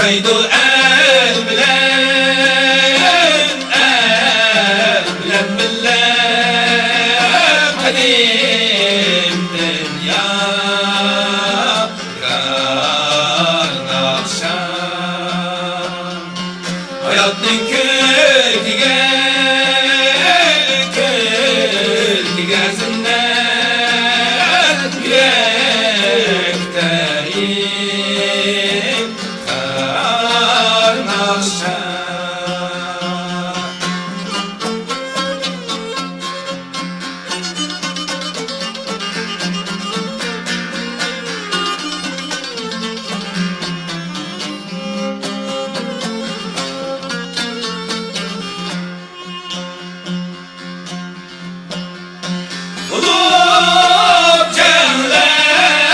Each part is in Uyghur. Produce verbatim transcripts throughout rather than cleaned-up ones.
ياشايدۇ ئەل بىلەن، ئەل بىلەن بىللە قەدىمدىن يادىكار ناخشا. ھاياتنىڭ كۆركىگە، كۆركىگە زىننەت، يۈرەكتە ئىپتىخار ناخشا. ئۇلۇغ جەڭلەردە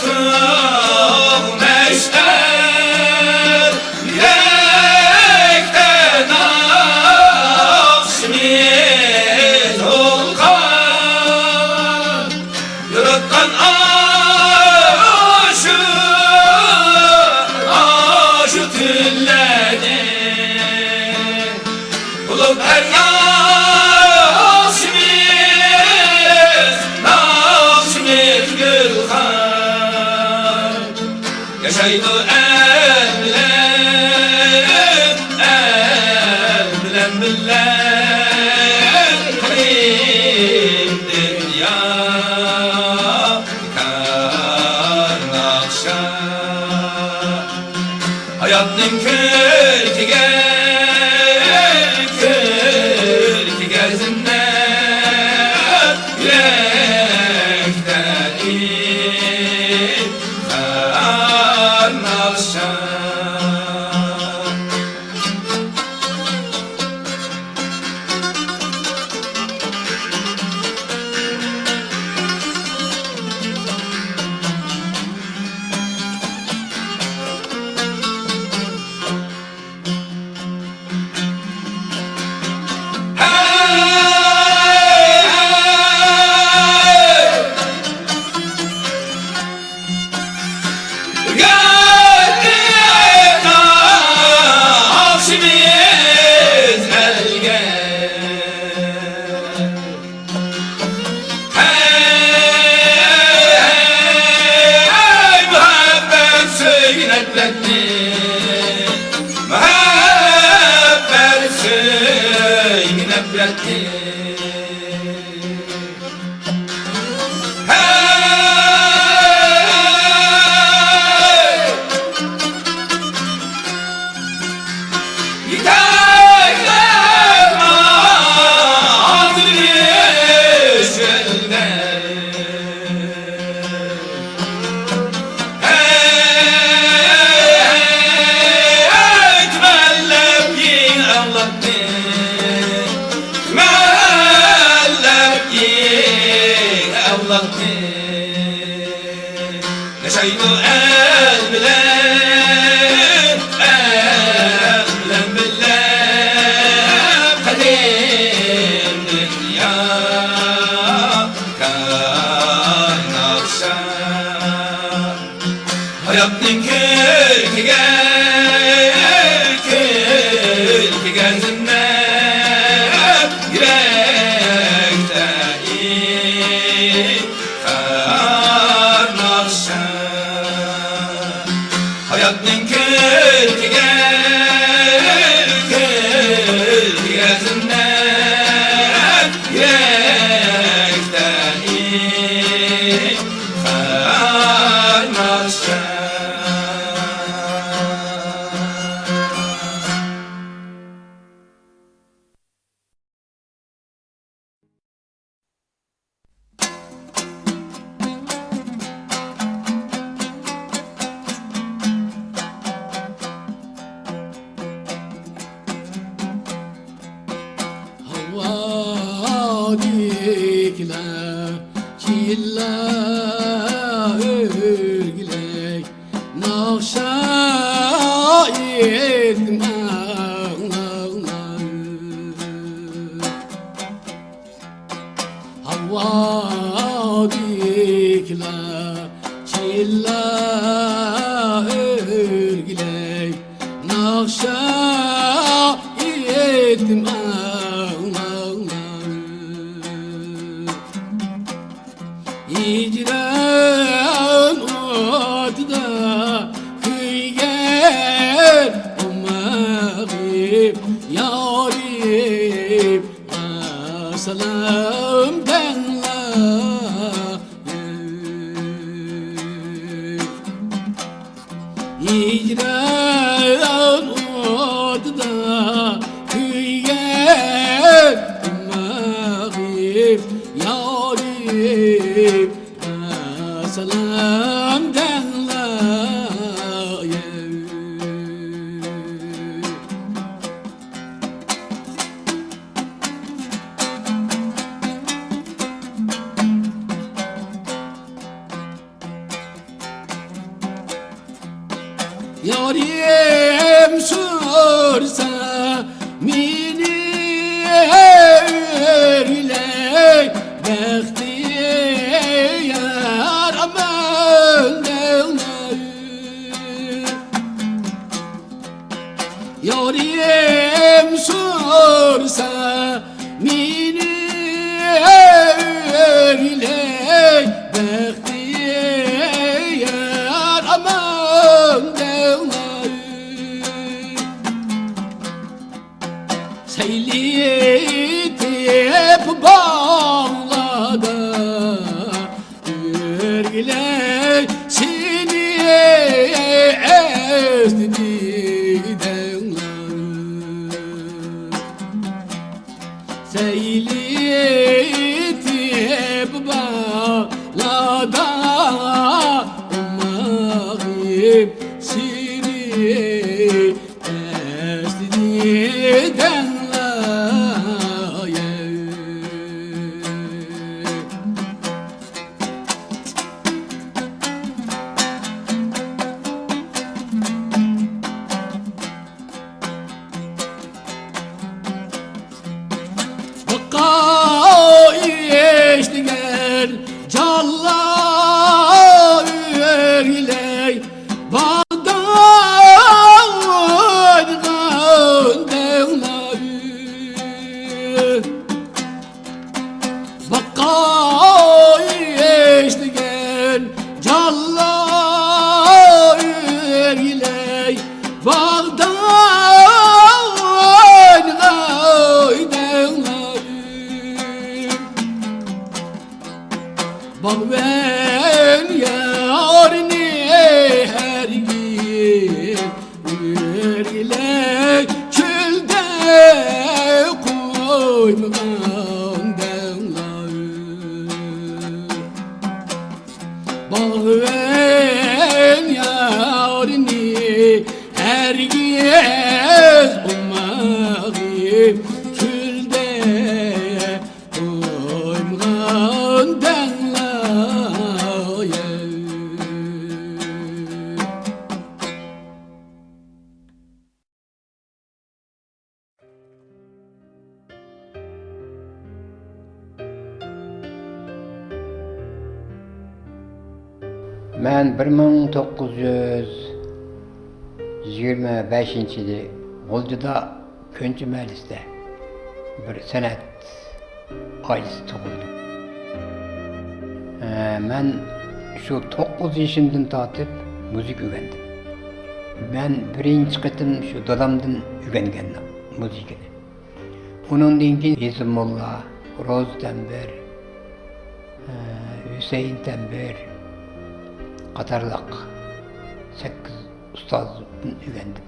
تۇرۇپ مەشئەل، يۈرەكتە ناخشىمىز ۋۇلقان. ياراتقان ئاشۇ، ئاشۇ تۈنلەرنى بولۇپ ھەر ناخشىمىز، ناخشىمىز گۈلخان. ياشايدۇ ئەل بىلەن، ئەل بىلەن بىللە قەدىمدىن يادىكار ناخشا. ھاياتنىڭ كۆركىگە، كۆركىگە زىننەت، يۈرەكتە ئىپتىخار ناخشا. ھەي، مۇھەببەت سۆيگىن ئەپلەتنى، مۇھەببەت سۆيگىن ئەپلەتنى. ھەي! يېتەكلەپ ماڭدى چۆلدە. ھەي، ھەي، ھەي، تۈمەنلەپ يېڭى ئەۋلادنى، تۈمەنلەپ يېڭى ئەۋلادنى. ياشايدۇ ئەل بىلەن، ئەل بىلەن بىللە قەدىمدىن يادىكار ناخشا. ھاياتنىڭ كۆركىگە، كۆركىگە زىننەت، يۈرەكتە ئىپتىخار ناخشا. ھاياتنىڭ كۆركىگە، كۆركىگە زىننەت، يۈرەكتە ئىپتىخار ناخشا. ھاۋادىكىلەر كېيىنلەر ئۆرگىلەك ناخشا ئېيتماڭلار. ھاۋادىكىلەر چىللا ئۆرگىلەر. شاھىتىم ئاڭلاڭلار. ھىجران ئوتىدا كۆيگەن ئوماقىم، يارىم، ئاسسالام دەڭلار. ھىجران ئوتىدا كۆيگەن ئوماقىم، يارىم، ئاسسالام دەڭلار. يارىم سورىسا مېنى ئۆرگىلەي، بەختىيار ئامان دەڭلار. يارىم سورىسا مېنى ئۆرگىلەي، بەختىيار ئامان دەڭلار. سەيلىتىپ باغلاردا ئۆرگىلەي سېنى ئەسلىدى دەڭلار. سەيلىتىپ باغلاردا ئوماقىم سېنى ئەسلىدى دەڭلار. باغقا ئىشلىگەن جانلار ئۆرگىلەي، باغدا ئوينىغان دەڭلار. باغقا ئىشلىگەن جانلار ئۆرگىلەي، باغدا ئوينىغاي دەڭلار. باغۋەن يارنى ھەرگىز ئۆرگىلەي چۆلدە قويمىغان دەڭلار. باغۋەن يارنى ھەرگىز ئوماقىم چۆلدە قويمىغان دەڭلار. مەن بىر مىڭ توققۇز يۈز يىگىرمە بەشىنچى يىلى غۇلجىدا كۆنچى مەھەللىسىدە بىر سەنئەت ئائىلىسىدە تۇغۇلدۇم. ئە، مەن شۇ توققۇز يېشىمدىن تارتىپ مۇزىكا ئۆگەندىم. مەن بىرىنچى قېتىم شۇ دادامدىن ئۆگەنگەن مۇزىكىنى. ئۇنىڭدىن كېيىن ھېزىم موللا، روزى تەمبىر، ئە، ھۈسەيىن تەمبىر قاتارلىق سەككىز ئۇستازدىن ئۆگەندىم.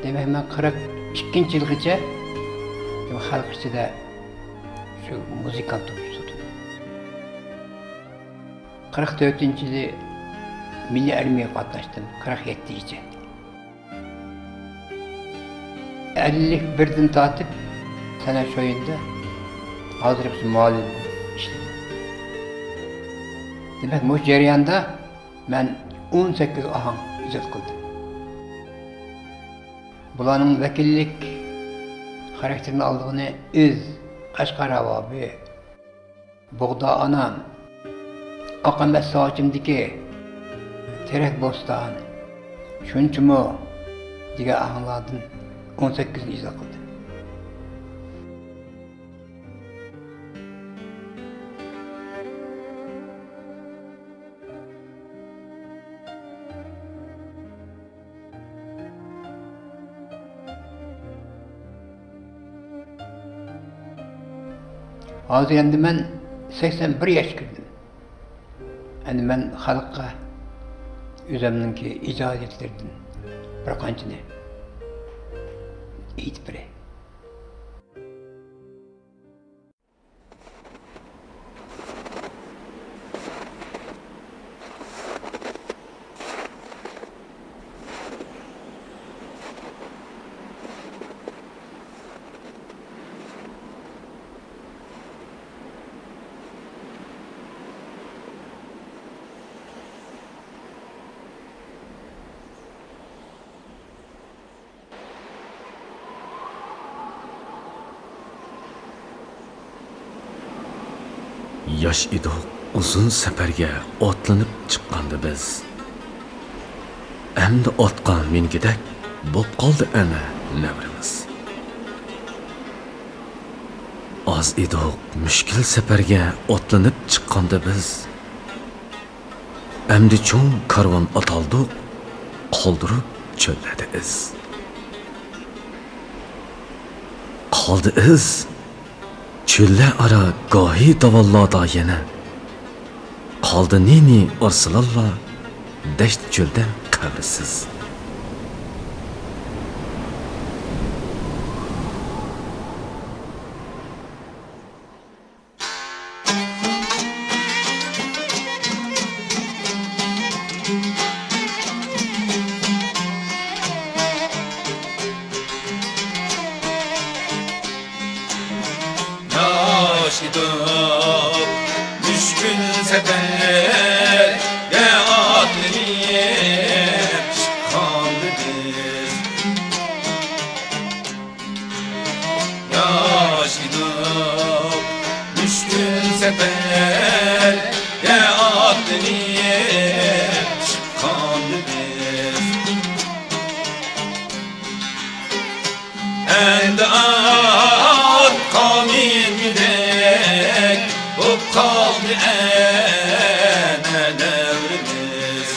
دېمەك، مەن قىرىق ئىككىنچى يىلغىچە، دېمەك، خەلق ئىچىدە شۇ مۇزىكانت بولۇپ ئىشلىدىم. قىرىق تۆتىنچى يىلى مىللىي ئارمىيەگە قاتناشتىم، قىرىق يەتتىگىچە. ئەللىك بىردىن تارتىپ سەنئەت شويىنىدا ھازىرغىچە مۇئەللىم بولۇپ ئىشلىدىم. دېمەك، مۇشۇ جەرياندا مەن ئون سەككىز ئاھاڭ ئىجاد قىلدىم. بۇلارنىڭ ۋەكىللىك خاراكتېرىنى ئالىدىغىنى ئىز، قەشقەر راۋابى، بوغدا ئانام، ئاق ئەمەس ساچىمدىكى تېرەك بوستان، شۇنچىمۇ دېگەن ئاھاڭلاردىن ئون سەككىزنى ئىجرا قىلدىم. ھازىر ئەمدى مەن سەكسەن بىر ياشقا كىردىم. ئەمدى مەن خەلققە ئۆزۈمنىڭكى ئىجادىيەتلىرىدىن بىر قانچىنى ئېيتىپ بېرەي. ياش ئىدۇق، ئۇزۇن سەپەرگە ئاتلىنىپ چىققاندا بىز. ئەمدى ئاتقا مىنگۈدەك بوپ قالدى ئەنە نەۋرىمىز. ئاز ئىدۇق، مۈشكۈل سەپەرگە ئاتلىنىپ چىققاندا بىز. ئەمدى چوڭ كارۋان ئاتالدۇق، قالدۇرۇپ چۆللەردە ئىز. قالدى ئىز، چۆللەر ئارا گاھى داۋانلاردا يەنە. قالدى نى-نى ئارسلانلار، دەشت-چۆلدە قەبرىسىز. ياش ئىدۇق، مۈشكۈل سەپەرگە ئاتلىنىپ چىققاندا بىز. ياش ئىدۇق، مۈشكۈل سەپەرگە ئاتلىنىپ چىققاندا بىز. ئەمدى ئاتقا مىنگۈدەك بوپ قالدى ئەنە دەۋرىمىز.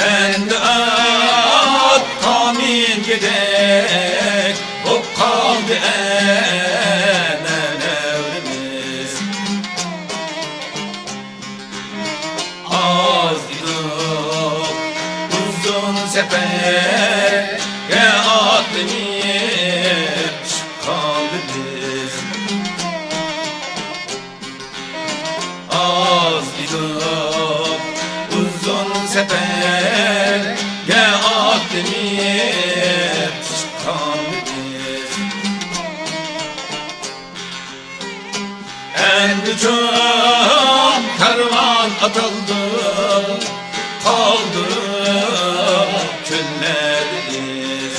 ئەمدى ئاتقا مىنگۈدەك بوپ قالدى ئەنە دەۋرىمىز. ئاز ئىدۇق، ئۇزۇن سەپەرگە ئاتلىنىپ چىققاندا بىز. ئاز ئىدۇق، ئۇزۇن سەپەرگە ئاتلىنىپ چىققاندا بىز. ئەمدى چوڭ كارۋان ئاتالدۇق، قالدۇرۇپ چۆللەردە ئىز.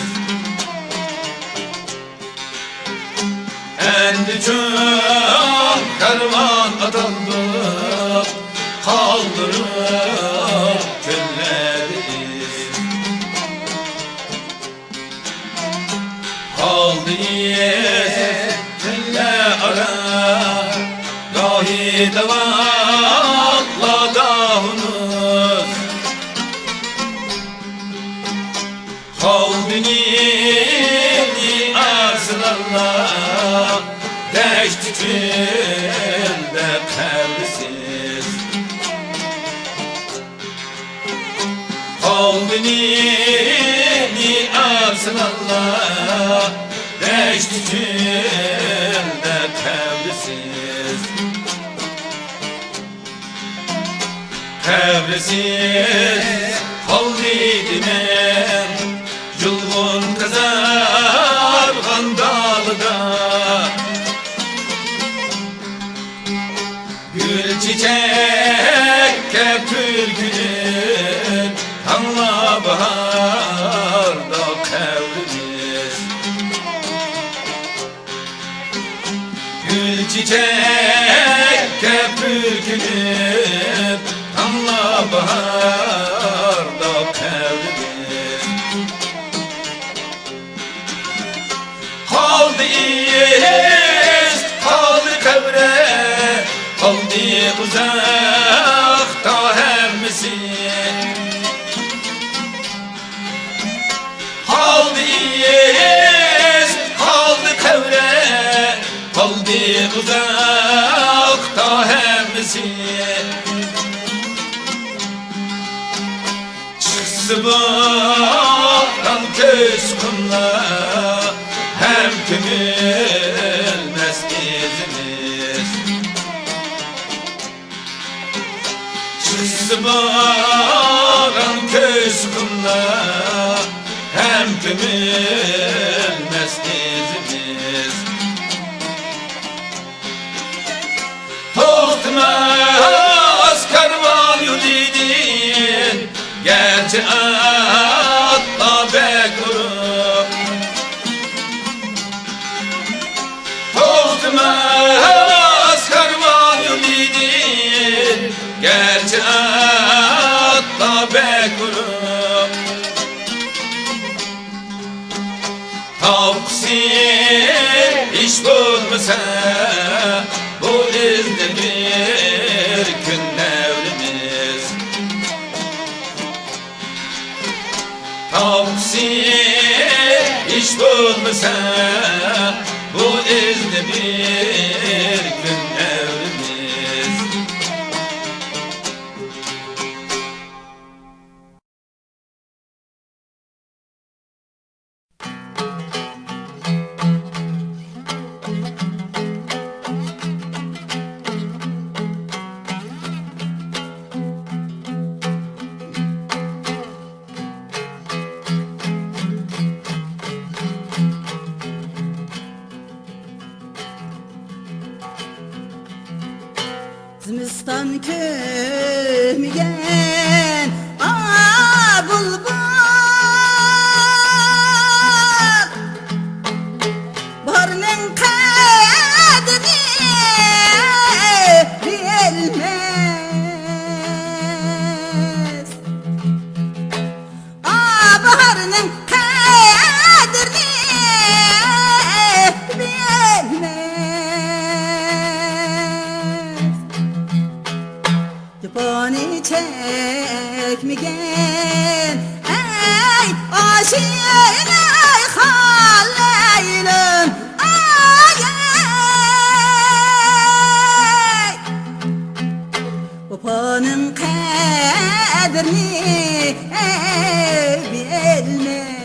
ئەمدى چوڭ كارۋان ئاتالدۇق، قالدۇرۇپ چۆللەردە ئىز. قالدى ئىز چۆللەر ئارا، گاھى داۋانلاردا ھۇنۇس. قالدى نى-نى ئارسلانلار، دەشت-چۆلدە قەبرىسىز. قالدى نى-نى ئارسلانلار، دەشت-چۆلدە قەبرىسىز. قەبرىسىز قالدى دېمەم، يۇلغۇن قىزارغان دالىدا. گۈل چېچەككە پۈركىنىپ، تاڭلا باھاردا قەۋرىمىز. چەككە پۈركىنىپ، تاڭلا باھاردا قەۋلىمىز. قالدى ئىز، قالدى قەبرە، قالدى ئۇزاقتا ھەممىسى. قالدى ئىز، قالدى قەبرە، قالدى ئۇزاقتا ھەممىسى. چىقسا باران كۆز قۇملار، ھەم كۆمۈلمەس ئىزىمىز. چىقسا باران كۆز قۇملار، ھەم كۆمۈلمەس ئىزىمىز. توختىماس كارۋان يولىدىن، گەرچە ئاتلار بەك ئۇرۇق. توختىماس كارۋان يولىدىن، گەرچە ئاتلار بەك ئۇرۇق. تاپقۇسى ھېچ بولمىسا، بۇ ئىزنى بىر كۈن ئەۋلىمىز. تاپقۇسى ھېچ بولمىسا، بۇ ئىزنى بىر كۈن ئەۋلىمىز. زىمىستان كۆرمىگەن ئا بۇلبۇل، باھارنىڭ قەدرىنى بىلمەس. ئا باھارنىڭ قەدرىنى بىلمەس. جاپانى چەكمىگەن، ئەي ئاشىق، ئەي خالەيلىم، ئاي، ئەي. ۋاپانىڭ قەدرىنى بىلمەس،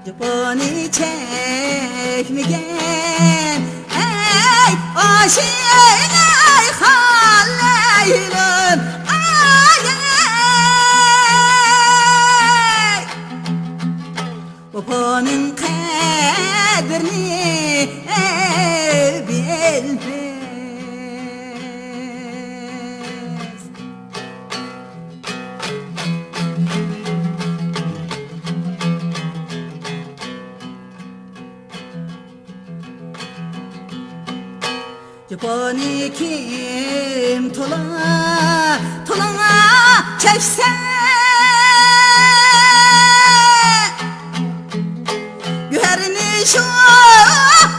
جاپانى چەكمىگەن، ئەي ئاشىق، ئەي خالەيلىم، ئاي، ئەي. ۋاپانىڭ قەدرىنى بىلمەس. جاپانى كىم تولا، تولا چەكسە، گۆھەرنى شۇ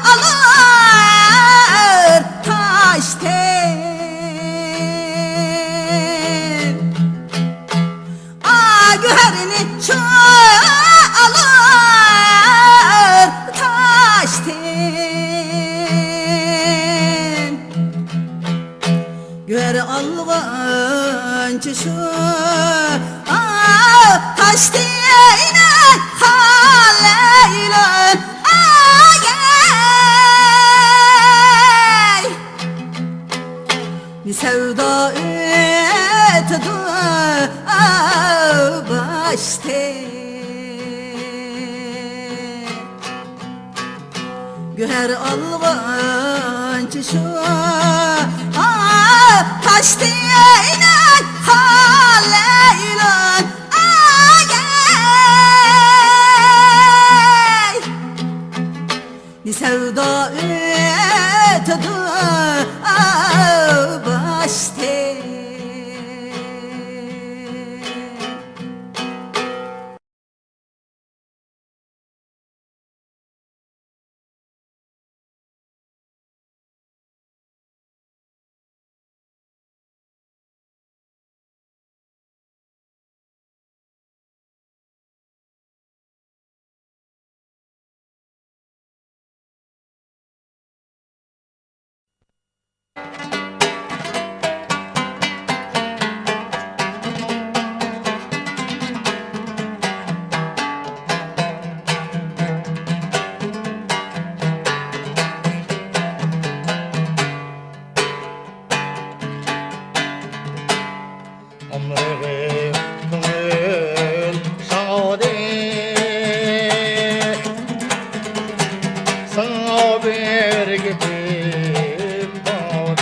ئالۇر تاشتىن. ئا گۆھەرنى شۇ ئالۇر تاشتىن. گۆھەر ئالغانچە شۇ، ئا، تاشتىن خالەيلىم، ئاي، ئەي. سەۋدا ئۆتىدۇ باشتىن. گۆھەر ئالغانچە شۇ، ئا، تاشتىن خالەيلىم، ئاي، ئەي. ئامرىغىم كۆڭۈل ساڭا دەي، ساڭا بىر گېپىم بار.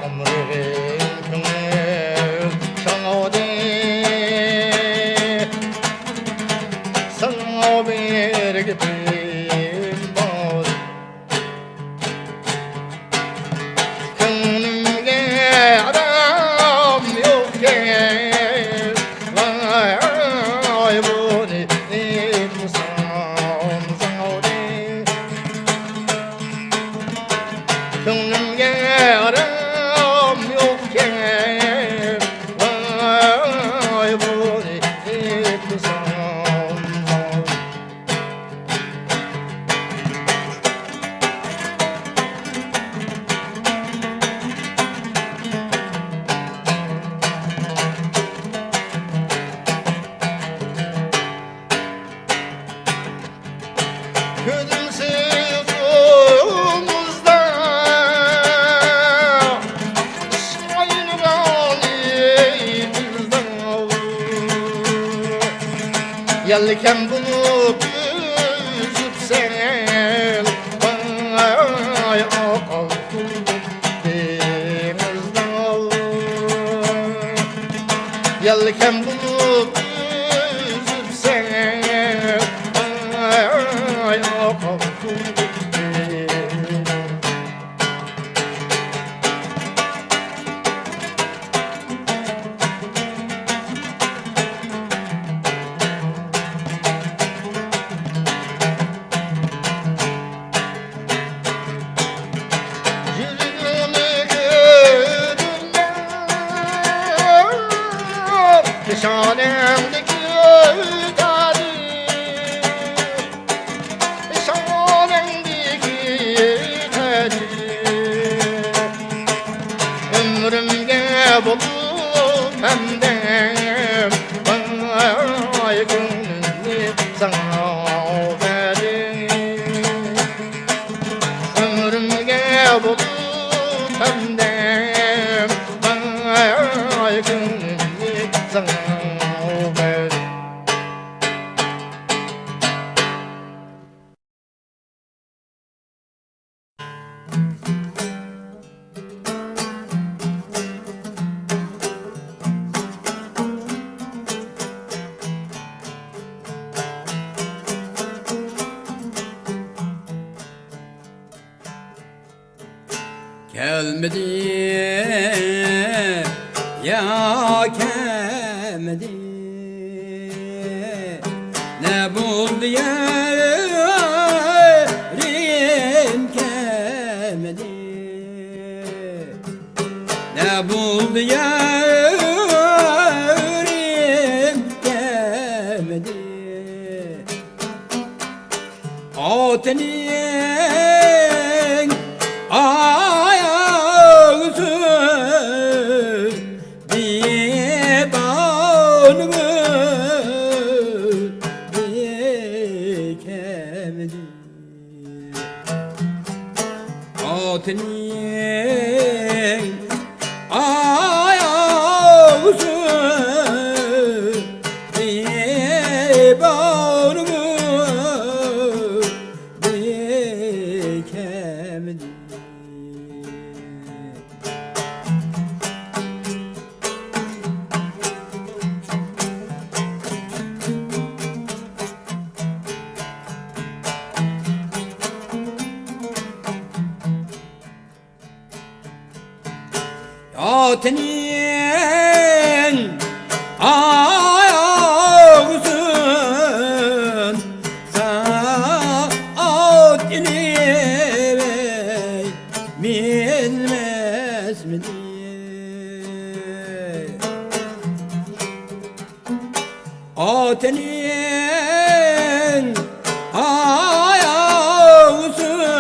ئامرىغىم كۆڭۈل ساڭا دەي، ساڭا بىر گېپىم بار. كۆڭلۈمگە ئارام يوقكەن، ۋاي، بۇنى ئېيتسام ساڭا دەي. كۆڭلۈمگە ئارام يوقكەن، ۋاي، بۇنى ئېيتسام ساڭا دەي. كۆزۈمسىز ئومۇزدا ئىشقاينىغان يىلتىزدا، يەلكەن بولۇپ ئۈزۈپسەن، ۋاي، ئاقار دېڭىزدا. يەلكەن بولۇپ ئۈزۈپسەن، ئاي، ئاقار دېڭىزدا. يۈزۈڭنى كۆردۈم مەن، پېشانەڭدىكى تاجى، پېشانەڭدىكى تاجى. ئۆمرۈمگە بولۇپ ھەمدەم، ۋاي، كۆڭلۈمنى ساڭا بەردىم. ئۆمرۈمگە بولۇپ ھەمدەم، ۋاي، كۆڭلۈمنى ساڭا بەردىم. كەلمىدى يا كەلمىدى، نە بولدى يارىم كەلمىدى، نە بولدى يارىم كەلمىدى. خوتۇننىڭ ئاياغى سۈيدى بارمۇ بىكەمدى. خوتۇننىڭ ئاياغى سۈيدى بارمۇ بىكەمدى. خوتۇننىڭ ئاياغى سۈيدى سائەت ئېلىپ مىنمەسمىدى. خوتۇننىڭ ئاياغى سۈيدى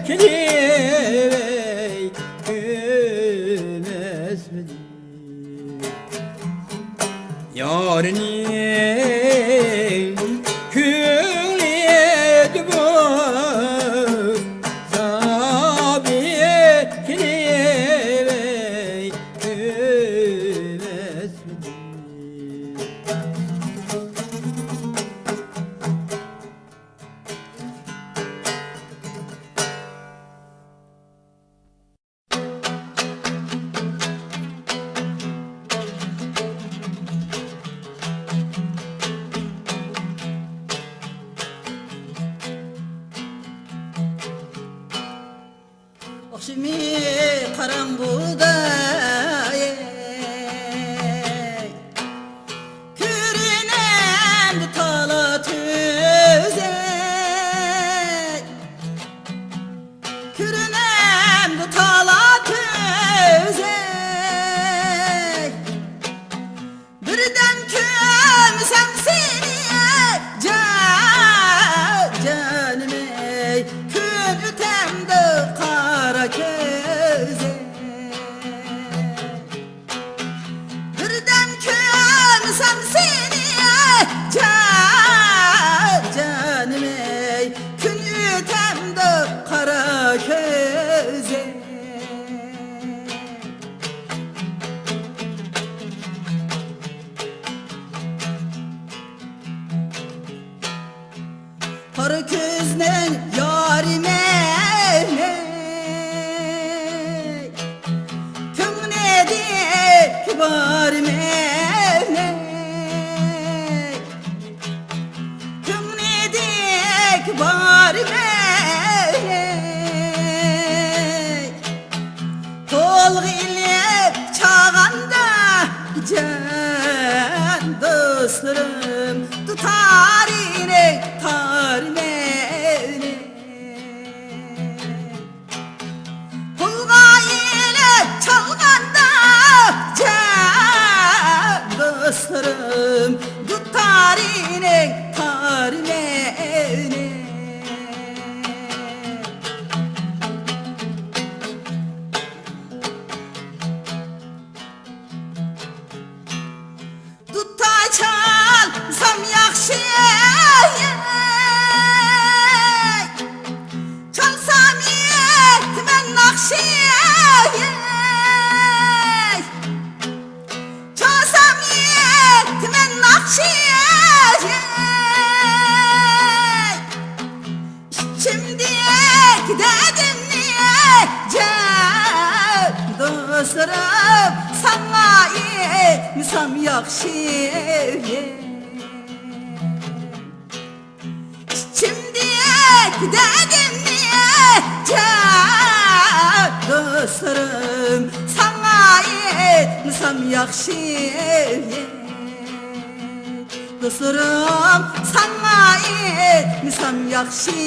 كېلىۋەي ئۆمەسمىدى. يارنىڭ كۆڭلىدە بولسا بىر كېلىۋەي ئۆمەسمىدى. ئاخشىمى قاراڭغۇدا، كۆرۈنەمدۇ تالا تۈزەك؟ كۆرۈنەمدۇ تالا تۈزەك؟ بىردەم كۆرسەم سېنى، جان، جانىمەي، كۈن ئۆتەمدۇ قارا كۆزەك؟ بىردەم كۆرسەم سېنى، جان، جانىمەي، كۈن ئۆتەمدۇ قارا كۆزەك؟ قارا كۆزنىڭ يارى مەن، كۆڭلىدىكى بارى مەن، كۆڭلىدىكى بارى مەن. قولغا ئېلىپ چالغاندا جان دوستلىرىم، دۇتارىنى تارىمەيلى. قولغا ئېلىپ چالغاندا جان دوستلىرىم، دۇتارىنى تارىمەيلى. دۇتار چالسام ياخشى، چالسام ئېيتىمەن ناخشا. چالسام ئېيتىمەن ناخشا. ئىچىمدىكى دەردىمنى جان دوستلىرىم، ساڭا ئېيتمىسام ياخشى. ئىچىمدىكى دەردىمنى جان دوستلىرىم، ساڭا ئېيتمىسام ياخشى. دوستلىرىم، ساڭا ئېيتمىسام ياخشى.